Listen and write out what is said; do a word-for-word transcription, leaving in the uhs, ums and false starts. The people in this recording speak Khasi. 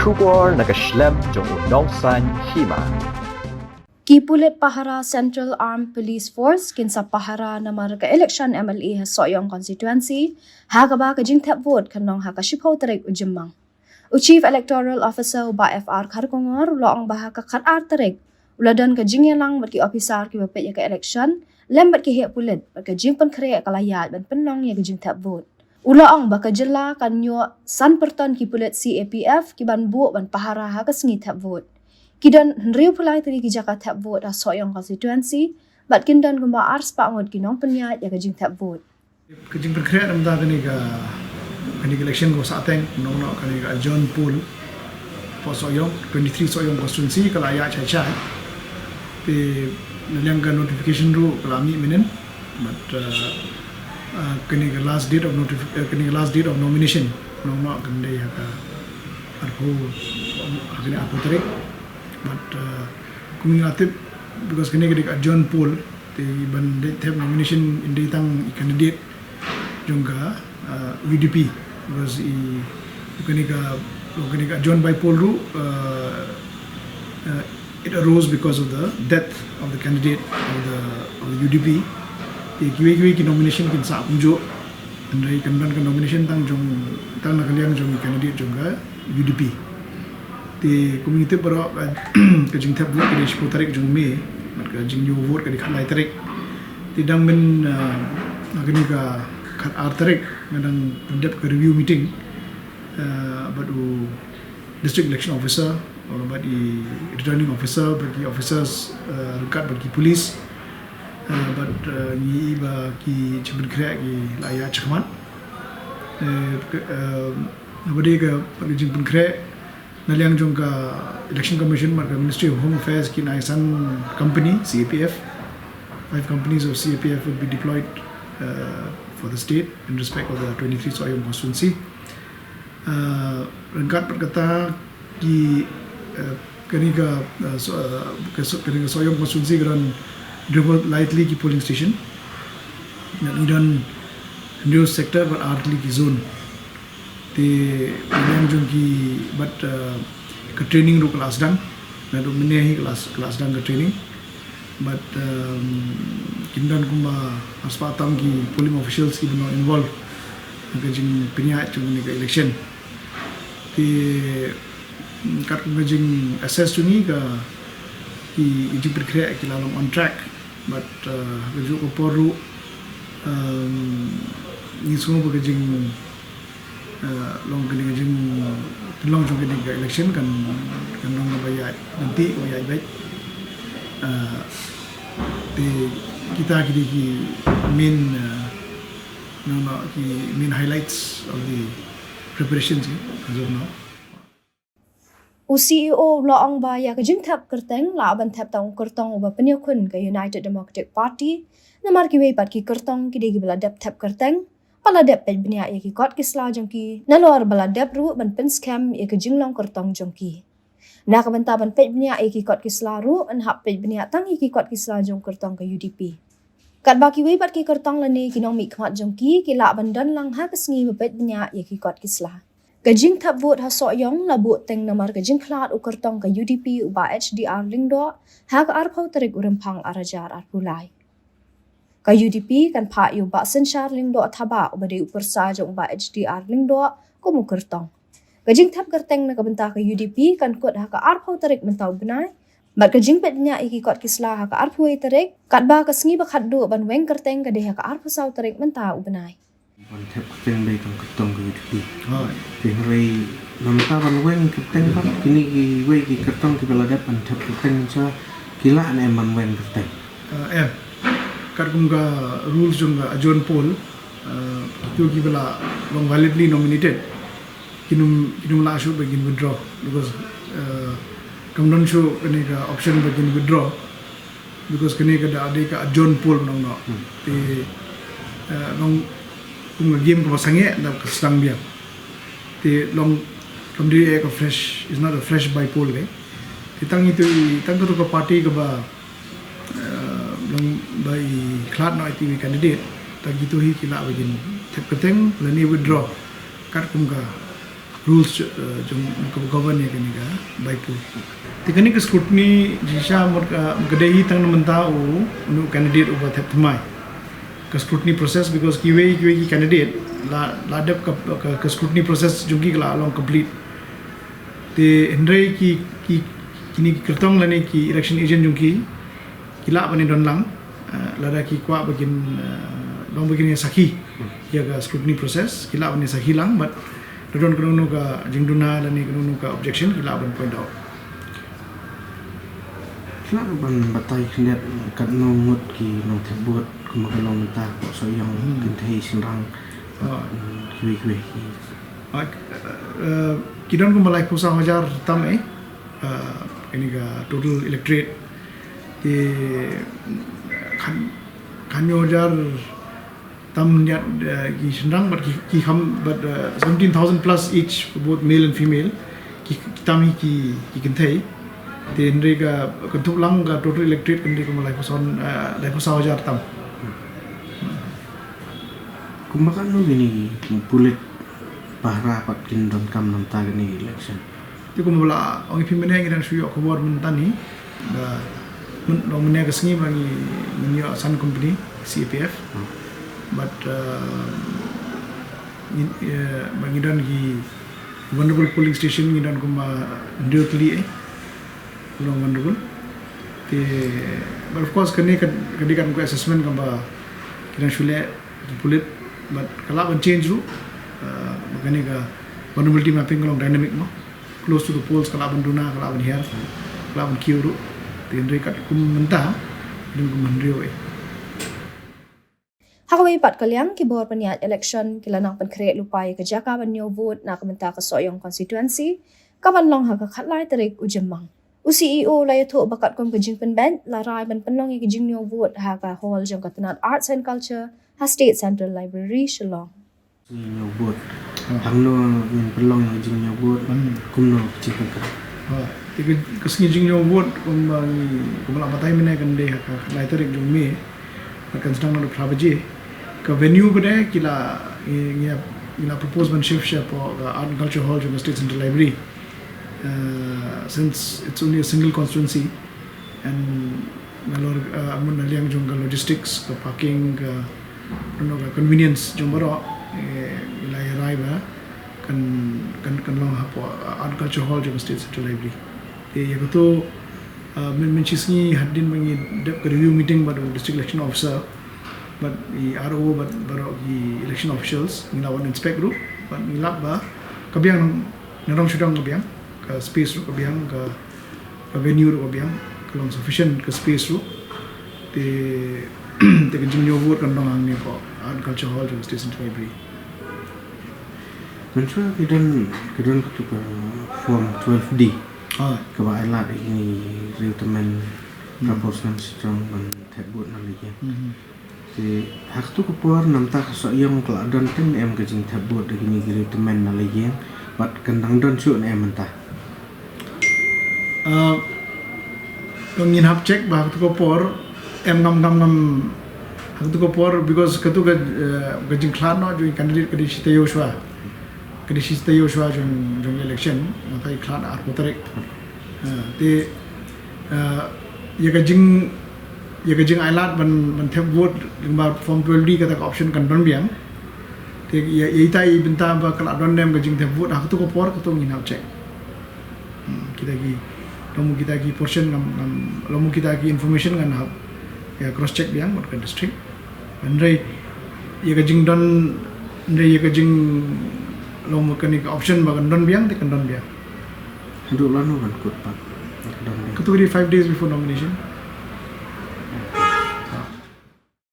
Khubor na ka shlem jong u nongsan hima. Ki pulit pahara Central Armed Police Force kin sa pahara namar ka election M L A ha Sohiong constituency, ha kaba ka jingthep vote kan long ha ka shiphew tarik u Jymmang. U Chief Electoral Officer u Bah F R Kharkongor u la ong ba ha ka khatar tarik u la don ka jingïalang bad ki officer kiba peit ïa ka election lem bad ki heh pulit, bad ka jingpynkhreh ka la ïaid ban pynlong ïa ka jingthep vote. U la ong ba ka jylla kan ïoh san pyrton ki pulit C A P F ki ban buh ban pahara ha ka sngi thep vote. Ki don hynriewphew lai tylli ki jaka thep vote ha Sohiong constituency, bad kin don kumba arspah ngut ki nongpynïaid ïa ka jingthep vote. Ka jingpynkhreh namar kane ka, kane ka election ka sah teng, nong nong kane ka adjourn poll for Sohiong, twenty-three Sohiong constituency ka la ïaid shai shai. Te na liang ka notification ruh ka la mih mynhynnin. But uh, uh, kane ka last date of notif uh, kane ka last date of nomination nong nong kan dei ha ka arphew, ha kane arphew tarik. But uh, kum ngi la tip, because kane ka dei ka adjourn poll, te ban dei thep nomination yn dei tang i candidate jong ka uh, U D P, because i kane ka, kane ka adjourn by poll ruh uh, uh, it arose because of the death of the candidate of the, of the U D P. Te kiwei kiwei ki nomination kin sah kumjuh, hynrei kan don ka nomination tang jong, tang na ka liang jong i candidate jong ka U D P. Te kum ngi tip baroh ka, ka jingthep vote ka dei shiphew tarik jong May, bad ka jingñiew vote ka dei khatlai tarik. Te dang mynta uh, ha kane ka khatar tarik nga dang pyndep ka review meeting uh, bad u district election officer, bad i returning officer, bad ki officers uh, ryngkat bad ki police. Uh, bad uh, ngi i ba ki jingpynkhreh ki la ïaid shakhmat. Uh, ka, uh, naba dei ka, ka jingpynkhreh na liang jong ka Election Commission bad ka Ministry of Home Affairs kin ai san company C A P F. Five companies of C A P F would be deployed uh, for the state in respect of the twenty-three Sohiong constituency. Uh, ryngkat bad kata ki uh, kane ka uh, so, uh, ka so, kane ka Sohiong constituency ka don hynriewphew lai tylli ki polling station. Ngi don hynriew sector bad ar tylli ki zone. Te na liang jong ki bad uh, ka training ruh ka la sdang. Naduh mynne hi ka la, ka la sdang ka training. Bad um, kin don kumba arspah tam ki polling officials kiba nang involve ha ka jingpynïaid jong kane ka election. Te katkum ka jing assess jong ngi ka, ki, ki jingpynkhreh ki la long on track. Bad uh, ha kajuh ka por ruh um, ngi sngew ba ka jing uh, long kane ka jing, uh, pynlong jong kane ka election kan, kan long kaba ïaid lynti, kaba ïaid beit. Uh, te kita ki dei ki main uh, nong nong ki main highlights of the preparations ki as of now. U C E O u la ong ba ïa ka jingthep kyrteng lah ban thep tang u kyrtong uba pynïakhun ka United Democratic Party, namar kiwei pat ki kyrtong ki dei kiba la dep thep kyrteng, ba la dep peit bniah ïa ki kot ki sla jong ki, nalor ba la dep ruh ban pynskhem ïa ka jinglong kyrtong jong ki. Na ka bynta ban peit bniah ïa ki kot ki sla ruh, yn hap peit bniah tang ïa ki kot ki sla jong kyrtong ka U D P. Katba kiwei pat ki kyrtong lane ki nongmihkhmat jong ki, ki lah ban don lang ha ka sngi ba peit bniah ïa ki kot ki sla. Ka jingthep vote ha Sohiong la buh teng namar ka jingkhlad u kyrtong ka U D P u Bah H D R Lyngdoh ha ka arphew tarik u Rymphang arhajar arphew lai. Ka U D P kan phah ïa u Bah Synshar Lyngdoh Thabah uba dei u pyrsa jong u Bah H D R Lyngdoh kum u kyrtong. Ka jingthep kyrteng na ka bynta ka U D P kan kut ha ka arphew tarik mynta u bnai. Bad ka jingpeit bniah ïa ki kot ki sla ha ka arphew wei tarik, katba ka sngi ba khatduh ban weng kyrteng ka dei ha ka arphew saw tarik mynta u bnai. Ban thep kyrteng dei tang kyrtong ka U D P. Hooid. Te hynrei namar ban weng kyrteng pat kine kiwei ki kyrtong kiba la dep ban thep kyrteng sa ki lah ne em ban weng kyrteng? Uh, em. Katkum ka rules jong ka adjourn poll, uh, kitu kiba la long validly nominated, kin ym, kin ym lah shuh ba kin withdraw because uh, kam don shuh kane ka option ba kin withdraw. Because kane ka da dei ka adjourn poll ba nang noh. Hmm. Te uh, nang kum ka game kaba sangeh da ka sdang biang. Te long kam dei ka fresh, is not a fresh by poll, eh. Te tang itu, tang katu ka party kaba uh, long ba i khlad noh ïa ki candidate, tang kitu hi ki lah ba kin thep kyrteng lane withdraw katkum ka rules, eh, jong ka govern ïa kane ka bypoll. Te kane ka scrutiny jingshisha mut ka, ka dei hi tang na mynta u, u candidate uba thep thymmai. Ka scrutiny process, because kiwei kiwei ki candidate la, la dep ka, ka, ka scrutiny process jong ki ka la long complete. Te hynrei ki, ki, kine ki kyrtong lane ki election agent jong ki, ki lah ban ïadon lang, eh, lada ki kwah ba kin, eh, long ba kin ïa sakhi ïa ka scrutiny process, ki lah ban ïa sakhi lang, but da don kano kano ka jingduna lane kano kano ka objection, ki lah ban point out. Ki lah ban batai khyndiat katno ngut ki nongthep vote kumba ka long mynta, Sohiong, Kynthei, Shynrang, Ah. mm, kiwei kiwei ki. Ah, eh, ki don kumba laiphew saw hajar tam eh, eh, kane ka total electorate. Te khan, khan hynñiew hajar tam ïa, eh, ki Shynrang, but ki, ki kham, but, eh, seventeen thousand plus each, both male and female. Ki, ki tam hi ki, ki Kynthei. Te hynrei ka, ka kynthup lang ka total electorate ka dei kumba laiphew saw, eh, laiphew saw hajar tam. Kumba katno kine ki pulit pahara pat kin donkam na bynta kane ka election? Te kumba la ong ïa phi mynne, ngi dang shu ïoh khubor mynta hi. Ba myn, long mynne ka sngi ba ngi, ngi ïoh san company C A P F. But, uh, ngi, eh, ba ngi don ki vulnerable polling station, ngi don kumba hynriew tylli eh. Long vulnerable. Te, but of course kane ka, ka dei ka assessment kaba ki dang shu leh ki pulit, but ka lah ban change ruh. Uh, kane ka vulnerability mapping ka long dynamic mo. Close to the polls ka lah ban duna, ka lah ban hiar, ka lah ban kiew ruh. Te hynrei katkum mynta, dang kum hynriew eh. Ha kawei pat ka liang, ki bor pynïaid election ki la nang pynkhreh lypa ïa ka jaka ban ñiew vote na ka bynta ka Sohiong constituency, ka ban long ha ka khatlai tarik u Jymmang. U C E O la ïathuh ba katkum ka jingpynbeit, la rai ban pynlong ïa ka jingñiew vote ha ka hall jong ka tnat Arts and Culture ha State Central Library, Shillong. Jingñiew vote. Hangno ngin pynlong ïa ka jingñiew vote? Kumno ka jingpynkhreh? Ha, te ka, ka sngi jingñiew vote kumba ngi, kumba la batai mynne kan dei ha ka lai tarik jong May. Bad kan sdang naduh phra baje. Ka venue pat de ki la, ngi, ngi la, ngi la propose ban shift sha hapoh ka Art and Culture Hall jong ka State Central Library. Uh, since it's only a single constituency and nalor, uh, mut na liang jong ka logistics, ka parking, ka, you know, ka convenience jong baroh, eh, ngi la ïa rai ba kan, kan, kan long hapoh, uh, Art Culture Hall jong ka State Central Library. Te ïa kato, uh, myn, mynshisngi hadien ba ngi dep ka review meeting bad u District Election Officer bad i R O bad baroh ki election officials, ngi la wan inspect ruh bad ngi lap ba ka biang, na dong shu dong ka biang, ka space ruh ka biang, ka, ka venue ruh ka biang, ka long sufficient ka space ruh. Te, te ka jingñiew vote kan long hangne hapoh Art Culture Hall jong ka State Central Library. Mynshuwa ki don, ki don katu ka form twelve D. Ah. Kaba ai lad ïa kine ki riew tymmen, hmm, kaba sngewsih ban thep vote na la ïing. Hmm. Te ha katu ka por na bynta ka Sohiong ka la don te ne em ka jingthep vote da kine ki riew tymmen na la ïing, bad kan dang don shuh ne em mynta? Uh, ngin hap check ba ha katu ka por, em ngam, ngam, ngam ha katu ka por, because katu ka, uh, ka jingkhlad noh jong i candidate ka dei shi taïew shuwa. Ka dei shi taïew shuwa jong, jong election, nangta i khlad arphew tarik. Uh, te, uh, ïa ka jing, ïa ka jingailad ban, ban thep vote lyngba form twelve D, kata ka option kan don biang. Te ïa, ïa ita i bynta ba ka la don ne em ka jingthep vote ha katu ka por, katu ngin hap check. Hmm, kita ki, long mo kita ki portion ngam, ngam, long mo kita ki information ngan hap ïa cross check biang bad ka district. Hynrei ïa ka jingdon, hynrei ïa ka jing, long mo kane ka option ba kan don biang, te kan don biang. Haduh lano kan kut pat? Katu ka dei five days before nomination.